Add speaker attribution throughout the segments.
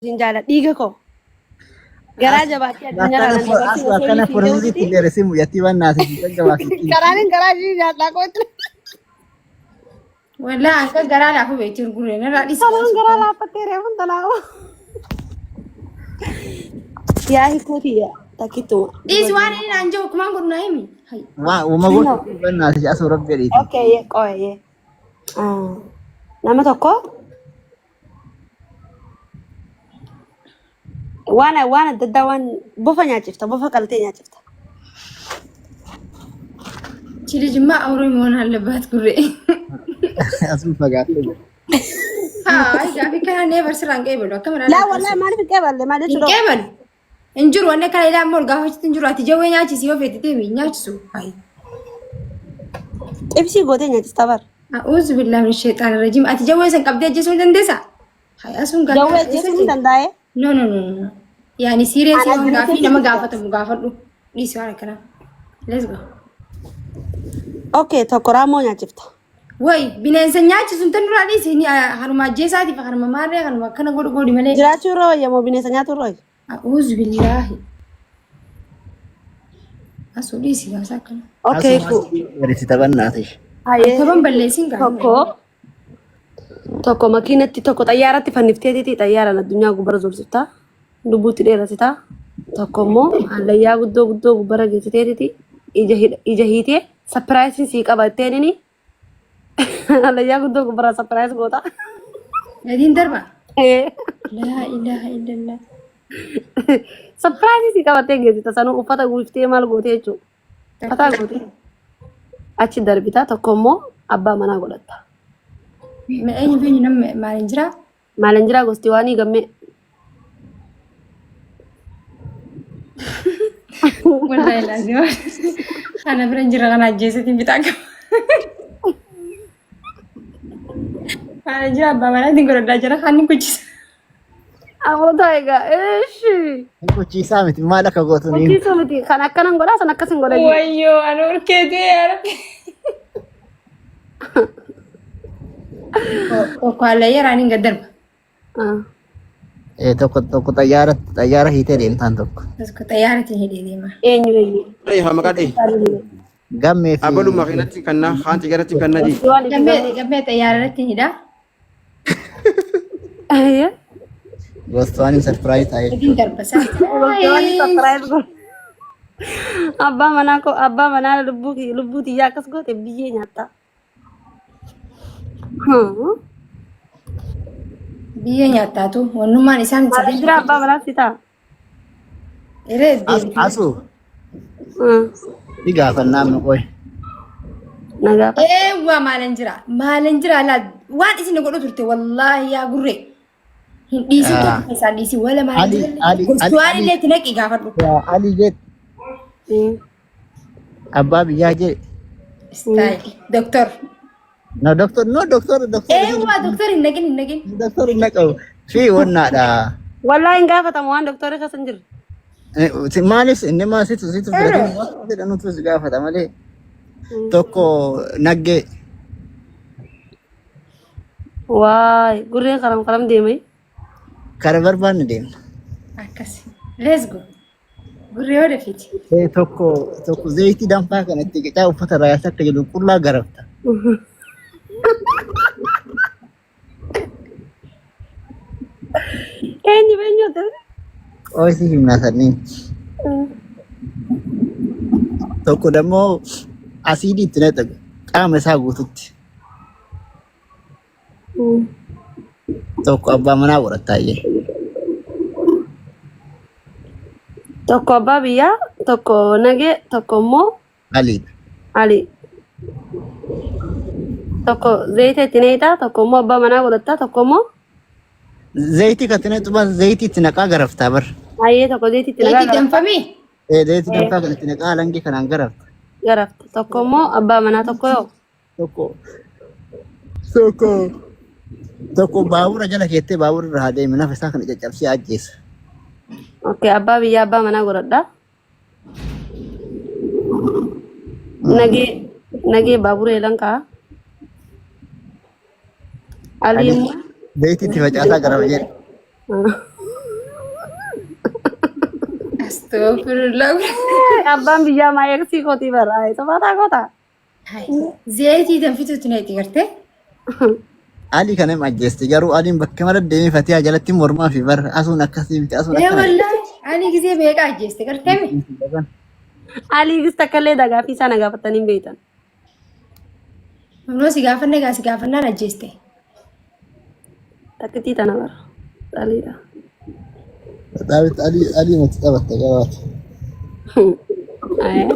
Speaker 1: Siin jaala dhiiga koo. Garaa jabaatee addunyaa
Speaker 2: Akkana
Speaker 1: irraa nan dabarsin
Speaker 2: asu
Speaker 1: osoo
Speaker 2: akkana
Speaker 1: inni siin
Speaker 2: porosisitti
Speaker 1: ga'utti.
Speaker 2: dheeressee mucattii waan naasisi gaggabaasitti.
Speaker 1: Karaan hin garaa ishii nyaadhaa kootti.
Speaker 3: Walaa akka garaa laafu beekti gurguree narraa dhiisi.
Speaker 1: Karaan garaa laaffattee reefuun tanaa. Yaa hiikuuti takkittuma.
Speaker 3: Dhiisi waan inni naan jiru kumaan godhu naa himi. Hay.
Speaker 2: Waa uuma gosa waan naasisi asu rabbi jedhiiti.
Speaker 1: Okay, qo'ee. Nama tokko waan waan adda addaa waan bofa nyaachifta bofa qaltee nyaachifta.
Speaker 3: Ichi ልጅማ አውሬ መሆን አለባት ጉሬ።
Speaker 2: Asuu fagaattee jira.
Speaker 3: Haay gaafii kana neevar sirraan qeebalu akkam
Speaker 1: Laa wallahi maaliif hin qeeballe maal
Speaker 3: Hin
Speaker 1: jechuudha?
Speaker 3: qeebalu. Hin jiru wanni akkana ilaa immoo ol gaafachuutti hin jiru ati jawwee nyaachisi yoo feete deemi hin nyaachisu. Haay.
Speaker 1: Xibsii gootee nyaachista bar.
Speaker 3: A'uuzu billaahi min sheexaan rajiim ati jawwee san qabdee ajjeesuu ni dandeessaa? Haay asuun gaafii
Speaker 1: Jawwee ajjeesuu ni danda'ee?
Speaker 3: No no no no. Yaani siiriyeesii
Speaker 1: Ana
Speaker 3: waan
Speaker 1: ajjeesuu
Speaker 3: gaafii nama
Speaker 1: ni
Speaker 3: gaafatamu gaafadhu. Dhiisi waan akkanaa. Let's go.
Speaker 1: Okay, tokko raammoo nyaachifta.
Speaker 3: Way bineensa nyaachisu hin duraa dhiisi ni haruma ajjeesaatiif haruma maarree haruma akkana godhu godhi malee.
Speaker 1: Jiraachuu irra wayya moo bineensa nyaatu irra wayya?
Speaker 3: A'uuzu billaahi. Asuu dhiisi gaasa akkana.
Speaker 1: Okay,
Speaker 2: Asuu dheeressite taphannaati.
Speaker 1: Hayyee.
Speaker 3: Taphan balleessin gaa.
Speaker 1: Tokko tokko makiinatti tokko xayyaaratti fannifteetiti xayyaaraan addunyaa gubbara zorsifta. Lubbuutti dheeressita. Tokko immoo hallayyaa guddoo guddoo gubbara geessiteetiti ija hidha- ija hiitee sapiraayisiin sii qaba jetteenini hallayyaa guddoo gubbara sapiraayis goota.
Speaker 3: Gadiin darba.
Speaker 1: Eh.
Speaker 3: Laa ilaaha illallah.
Speaker 1: Sapiraayisii sii qabattee geessita sanuu uffata guuftee maal gootee jechuudha. Uffata gootee achi darbita tokko immoo abbaa manaa godhatta.
Speaker 3: Mee eenyu fi eenyu namni maaliin jira?
Speaker 1: Maalan jiraa gosti waanii gammee.
Speaker 3: Wallahi laazima. Kana bira hin jirre kana ajjeesetiin bitaa qaba. Kana jira abbaa manaatiin godhadhaa jira kan inni kuchisa.
Speaker 1: Amoota egaa eeshi.
Speaker 2: Hin kuchiisaa miti maal akka gootu ni.
Speaker 1: Kuchiisuu miti kan akkanan godhaa san akkas hin godhan.
Speaker 3: Wayyoo ani urkeetii yaa rabbi. Tokko hallayyaa hin gad darba.
Speaker 2: Eh, Tokko tokko xayyaara xayyaara hiitee deemtaan tokko.
Speaker 3: Tokko xayyaaratiin hidhee deema.
Speaker 1: Eenyu eenyu.
Speaker 4: Dhee haa maqaa dhee.
Speaker 2: Gammee fi
Speaker 4: Abalu makiinatti kannaa kaan xiyyaratti kannaa jee.
Speaker 1: Gosti waan itti
Speaker 3: Gammee
Speaker 1: gammee.
Speaker 3: gammee xayyaarratti hidha.
Speaker 1: Ayyee.
Speaker 2: gostuwaan sarpiraayiz ta'a
Speaker 3: Gadiin
Speaker 2: jechuudha.
Speaker 3: darba isaa.
Speaker 1: Gosti waan surprise godhe. Abbaa manaa koo abbaa manaa lubbuu lubbuu tiyyaa akkas goote biyyee nyaatta.
Speaker 3: Biyyee nyaattaatu wannummaan isaan
Speaker 1: Maal jira abbaa manaa si ta'a.
Speaker 3: Eree deebitu.
Speaker 2: Asu ni gaafannaa amma qoy.
Speaker 1: Na gaafa.
Speaker 3: Eewwa maalan jira maalan jira laa waan isin godhu turte wallaahi yaa gurree hin dhiisin tokko keessaan dhiisin wala maalan
Speaker 2: Ali
Speaker 3: jira
Speaker 2: Ali Ali
Speaker 3: gostuwaan
Speaker 2: Ali
Speaker 3: illee itti naqi gaafadhu.
Speaker 2: Ali jedhe abbaa biyyaa jedhe.
Speaker 3: Style doktor.
Speaker 2: No doctor no doctor doctor
Speaker 3: Eewwa doktor hin naqin hin naqin.
Speaker 2: doctor hin naqabu fi wannaadha.
Speaker 1: Wallaahi hin gaafatamu waan doktorri keessa hin jirre.
Speaker 2: Maalis inni maa situ situ filatee waan fedhanutu si gaafata malee tokko naggee
Speaker 1: Waay gurreen karam karam deemee.
Speaker 2: kara barbaanne deemna.
Speaker 3: Akkas. Let's go. Gurree yoo dafiti.
Speaker 2: Tokko tokko zayitii danfaa kana itti qicaa uffata irraa yaasa akka jedhu qullaa garafta.
Speaker 1: Eenyu eenyu ta'e?
Speaker 2: Ooyisii himnaa sanniin. Tokko dammoo asiidii itti naqxa qaama isaa guututti. Tokko abbaa manaa godhattaayyee.
Speaker 1: Tokko abbaa biyyaa, tokko nagee, tokko immoo
Speaker 2: Aliidha.
Speaker 1: Ali. Tokko zayita itti neetaa, tokko immoo abbaa manaa godhattaa, tokko immoo
Speaker 2: Zayitii kan itti naqxu baas zayitii itti naqaa garaftaa bar.
Speaker 1: ayyee tokko zayitii itti naqaa
Speaker 3: Zayitii danfamii?
Speaker 2: Zayitii danfaa kan itti naqaa alangee kanaan garafta.
Speaker 1: garafta. Tokko immoo abbaa manaa tokko yoo
Speaker 2: Tokko tokko tokko baabura jala keettee baabura irra haa deemi nafa isaa kana caccabsee ajjeesa.
Speaker 1: Okay, abbaa biyyaa abbaa manaa godhadha. Nagee nagee baabura eelan ka'a. Alii immoo
Speaker 2: Zayitii itti facaasaa garama jedhe.
Speaker 3: Astoofirullaah.
Speaker 1: Abbaan biyyaa maa eegsii kootii bara. Sobaataa koota.
Speaker 3: Zeetii danfituutti na itti gartee.
Speaker 2: Ali kana him ajjeesti garuu Aliin bakka mara deemee Fatihaa jalatti mormaa fi bara asuun akkasii miti asuun
Speaker 3: Ee
Speaker 2: akkana.
Speaker 3: wallaahi ani gisee meeqa ajjeeste gartee mi?
Speaker 1: Alii gis takka illee dagaafii isaa na gaafatanii hin beektan.
Speaker 3: Humnoo si gaafanne gaa si gaafannaan ajjeeste.
Speaker 1: Takkitii tana bara. Aliidha.
Speaker 2: Daawit Alii Alii mati taphatte gabaati.
Speaker 1: Ayee.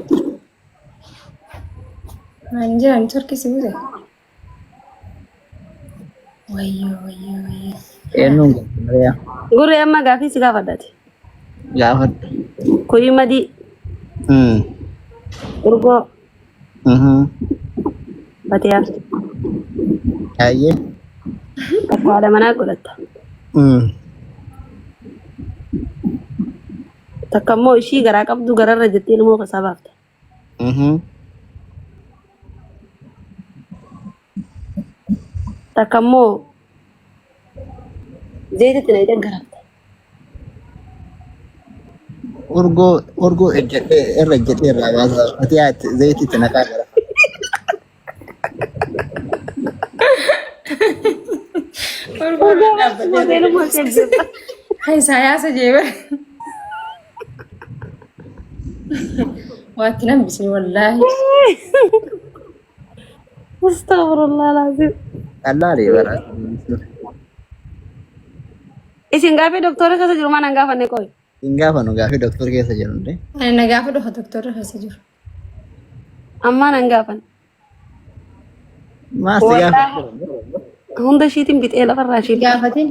Speaker 3: Waan jiran turki si bute. Wayyoo wayyoo wayyoo.
Speaker 2: Eenyuun gaafannaa
Speaker 1: Gurri amma gaafii si gaafadhati.
Speaker 2: gaafadhu.
Speaker 1: Kuyii madii. Urgoo. Batiyaa.
Speaker 2: Ayyee.
Speaker 1: Tokko haadha manaa godhatta. Takka immoo ishii garaa qabdu gararra jettee ilmoo keessaa baafta. Takka immoo zeetitti na hidhan garafta.
Speaker 2: Urgoo urgoo ejjedhee irra ejjedhee irraa baasa. Fatihaa zayitii itti naqaa jira.
Speaker 3: Urgoo
Speaker 1: Urgoo gootee ilmoo ishee jirta.
Speaker 3: Isaayaasa jeeba. Waatti nan bisni wallaahi.
Speaker 1: Astaghfirullah alazim.
Speaker 2: Allaalee bara.
Speaker 1: Isin gaafii doktora keessa jiru maan an gaafanne qoy.
Speaker 2: Hin gaafanu gaafii doktor keessa jiru hundee.
Speaker 3: Ani na gaafa dhufa doktorri keessa jiru.
Speaker 1: Ammaan an gaafan.
Speaker 2: Maas si
Speaker 1: Wallaahi
Speaker 2: gaafatu.
Speaker 1: hunda ishiitiin bixee lafarraa ishii bixe.
Speaker 3: Gaafatin.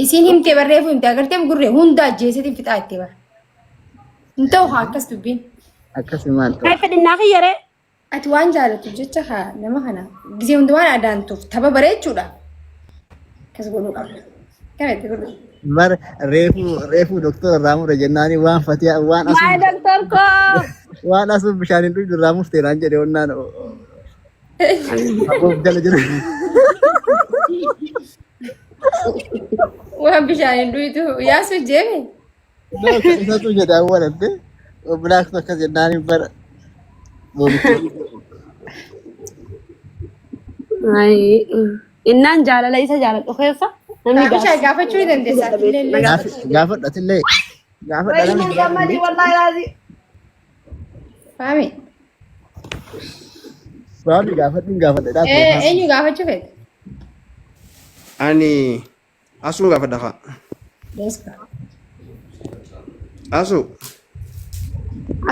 Speaker 3: Isiin himtee barreefuu himte agartee gurree hunda ajjeeseetiin fixaa itti bara. Hin ta'u haa akkas dubbiin.
Speaker 2: Akkasii maal ta'u?
Speaker 1: Kai fedhinnaa kiyyaree.
Speaker 3: Ati waan jaalattuuf jecha haa nama kana gisee hunda waan adaantuuf tapha bareechuudha. Akkas godhuu qabna. Kana itti godhu.
Speaker 2: Bar reefuu reefuu doktora irraa mure jennaani waan fatiyaa waan
Speaker 1: Maay
Speaker 2: asuun
Speaker 1: doktor koo.
Speaker 2: waan asuun bishaan hin dhugdu irraa murtee naan jedhe onnaan aboof jala jiru.
Speaker 3: Waan bishaan hin dhuytu yaasuu jeeme.
Speaker 2: Isatu jedhe awwaladde obbilaaktu akkas jennaani bara
Speaker 1: Ay, innaan jaalala isa jaaladhu keessa namni
Speaker 3: Bishaan gaafachuu ni dandeessa. Atiillee illee.
Speaker 2: gaafadhatillee gaafadha namni
Speaker 1: Gammadii wallahi laazii.
Speaker 3: Faami.
Speaker 2: Faami gaafadhu hin gaafadha
Speaker 3: Eenyu gaafachuu feete?
Speaker 4: Ani asuun gaafadha kaa.
Speaker 3: Deeska.
Speaker 4: Asu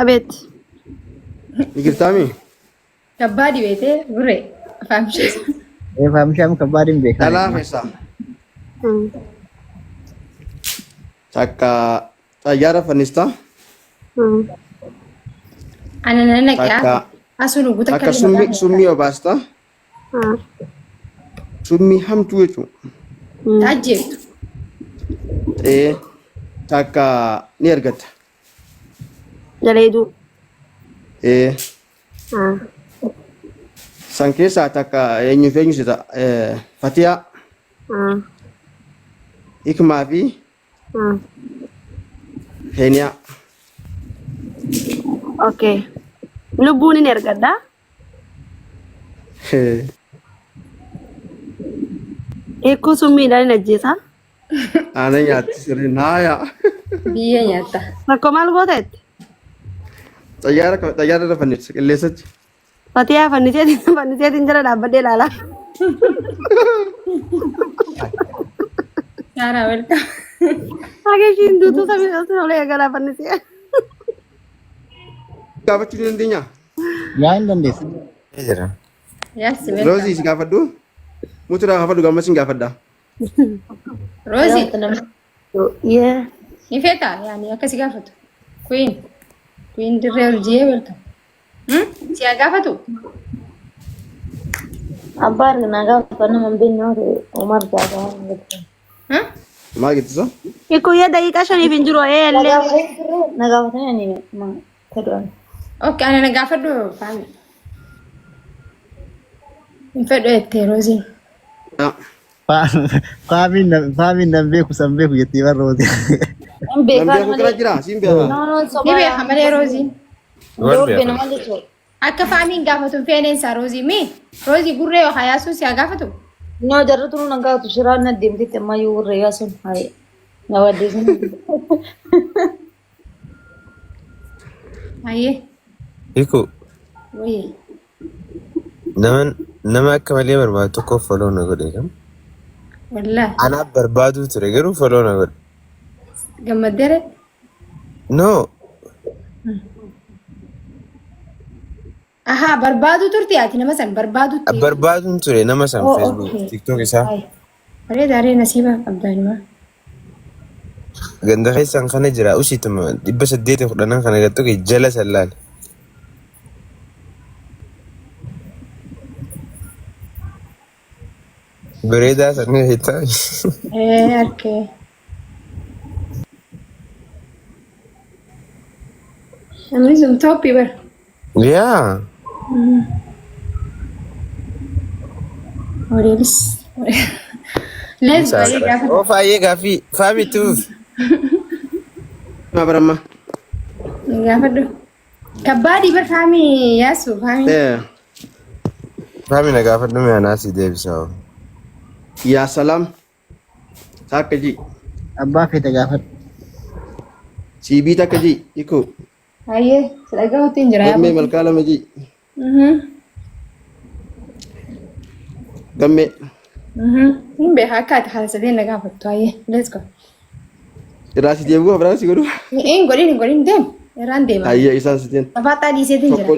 Speaker 1: Abeet.
Speaker 4: ni jirtaami?
Speaker 3: Kabbaa dibeetee gurree. Faamishee.
Speaker 2: Faamishaan kabbaadin beekaa.
Speaker 4: Dhalaa keessaa takka xayyaara fannistaa
Speaker 3: Ana nan naqee
Speaker 4: takka
Speaker 3: asuun uguta
Speaker 4: takka summii summii obaastaa summii hamtuu jechuudha.
Speaker 3: Ajjeeftu.
Speaker 4: Ee takka ni argatta.
Speaker 1: Jaleeduu.
Speaker 4: Ee san keessaa takka eenyuuf eenyu si ta'a? Fatiyaa, Hikmaa fi Keeniyaa.
Speaker 1: Okay. Lubbuun hin ergadha. Hiikuu summiidhaan hin ajjeesaa.
Speaker 4: Ana nyaatti sirriin haaya.
Speaker 3: Biyyee nyaatta.
Speaker 1: Rakkoo maal goota jette?
Speaker 4: Xayyaara xayyaara irra fannifte qilleensatti.
Speaker 1: Fatiyaa fanniseetiin fanniseetiin jala dhaabbadhee ilaalaa.
Speaker 3: Saaraa welcome.
Speaker 1: Haga ishiin duutuu samii osoo olee eegalaa fannisee.
Speaker 4: Gaafachuu ni dandeenya?
Speaker 2: Yaa hin dandeessu.
Speaker 5: Jira.
Speaker 3: Yes, welcome.
Speaker 4: Roozii si gaafadhu. Muturaa gaafadhu gammas hin gaafadha.
Speaker 3: Roozii.
Speaker 1: Yeah.
Speaker 3: Ni feetaa yaani akka si gaafatu. Queen. Queen dirree urjiyee welcome. Hmm? Si haa gaafatu?
Speaker 6: Abbaa argina gaafa nama hin beekne yoo ta'e Umar gaafa waan hin
Speaker 3: Hmm?
Speaker 4: Maal jettisa?
Speaker 1: Hiikuu daqiiqaa shaniif hin jiru ee illee.
Speaker 6: Na gaafatanii ani ma fedhu.
Speaker 3: Okay, ana na gaafadhu faami. Hin fedhu jettee Rooziin.
Speaker 2: Faamiin nan beeku san beeku jettee barrooti.
Speaker 6: Hin
Speaker 4: Nan
Speaker 6: beekaan
Speaker 4: beeku kana
Speaker 6: malee.
Speaker 4: jira siin beekaa.
Speaker 6: No no
Speaker 3: Ni
Speaker 6: sobaa.
Speaker 3: beeka malee Rooziin.
Speaker 5: Wal
Speaker 6: Doorbee
Speaker 5: beeka.
Speaker 6: nama jechuudha.
Speaker 3: Akka faamiin gaafatu hin feeneen isaa Roozii mi? Roozii gurree yoo hayaasuun si haa gaafatu?
Speaker 6: No jarri tunu nan gaafatu shiraan na deemtetti ammayyuu gurree yaasuun haye. Na waddeessin.
Speaker 3: Hayyee.
Speaker 5: Hiku
Speaker 3: Wayii.
Speaker 5: nama nama akka malee barbaadu tokko follow na godhe kam.
Speaker 3: Wallaahi.
Speaker 5: Anaaf barbaaduu ture garuu follow na godhe.
Speaker 3: Gammaddeere.
Speaker 5: No
Speaker 3: Ahaa barbaadu turte ati nama san barbaadu turte.
Speaker 5: barbaaduun ture nama san
Speaker 3: Oh,
Speaker 5: Facebook
Speaker 3: okay.
Speaker 5: TikTok isaa
Speaker 3: Hayi. Bareedaaree nasiiba qabdaanuma.
Speaker 5: ganda keessan kana jira usiituma 810 kana gattu kee jala san laale. Bareedaa san hiitaa.
Speaker 3: Ee harkee. Namni sun tooppii bara.
Speaker 5: Yaa.
Speaker 3: Odeelis. Lees baay'ee gaafa.
Speaker 5: Oo faayee gaaffii faamituuf.
Speaker 4: Ma baramma.
Speaker 3: Gaafadhu. Kabbaadii bar faamii yaasu faamii.
Speaker 4: Eh.
Speaker 5: Faami na gaafadhu mee anaa si deebisa.
Speaker 4: Yaa salaam. Takka ji.
Speaker 2: Abbaa feete gaafadhu.
Speaker 4: Siibii takka ji. Ikoo.
Speaker 3: Hayyee si dhagahuutti hin jira.
Speaker 4: Gammee malkaa lama ji. Gammee.
Speaker 3: Hin beekaa akka ati haala sadeen na gaafattu hayyee. Let's go.
Speaker 4: Irraa si deebi'u biraa si godhu.
Speaker 3: Hin godhin hin godhin deem. Irraan deema.
Speaker 4: Hayyee isaan siteen.
Speaker 3: Safaaxaa dhiiseetiin jira.
Speaker 4: Tokko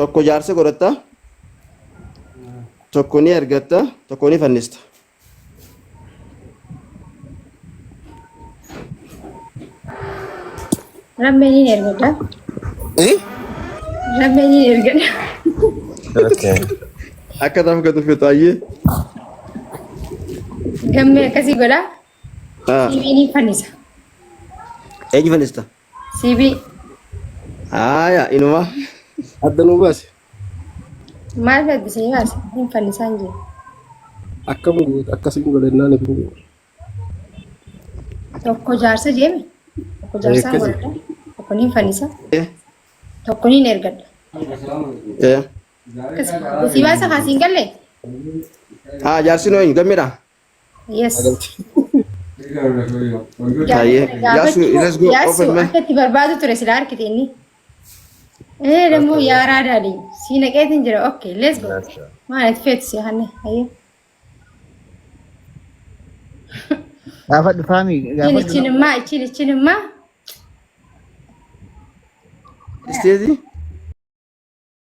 Speaker 4: tokko jaarsa godhatta. Tokko ni argatta. Tokko ni fannista.
Speaker 3: Rammee ni ergadha.
Speaker 5: Eh?
Speaker 3: Rammee ni ergadha.
Speaker 5: Okay.
Speaker 4: Akka taaf gatu feetu hayyee.
Speaker 3: Gammee akkasii godha.
Speaker 4: Ah.
Speaker 3: Siibii ni fannisa.
Speaker 4: Eenyu fannista?
Speaker 3: Siibii
Speaker 4: Haaya inuma.
Speaker 7: Adda nuu baase.
Speaker 3: maal addisanii baase hin fannisaan jiru.
Speaker 7: Akkam goota akkasiin godhannaan hin jiru.
Speaker 3: Tokko jaarsa jeeme. Tokko jaarsaan
Speaker 7: Akkasi.
Speaker 3: godhadha. Tokko ni fannisa.
Speaker 4: Eh.
Speaker 3: Tokko ni ergadha.
Speaker 4: Eh.
Speaker 3: Akkas. Si baasa kaasiin galle?
Speaker 4: Ah jaarsi noo eenyu gammeedha.
Speaker 3: Yes.
Speaker 4: Hayyee. Yaasu let's go
Speaker 3: Yaasu
Speaker 4: open man.
Speaker 3: akka itti barbaadu ture sila harkite inni. Eh ደግሞ የአራዳ ልጅ ሲነቀት እንጀራ ኦኬ ሌትስ ጎ ማለት ፌት ሲያነ አየ
Speaker 2: Gaafadhu faami gaafadhu.
Speaker 3: እቺንማ እቺን እቺንማ
Speaker 4: Isteeti.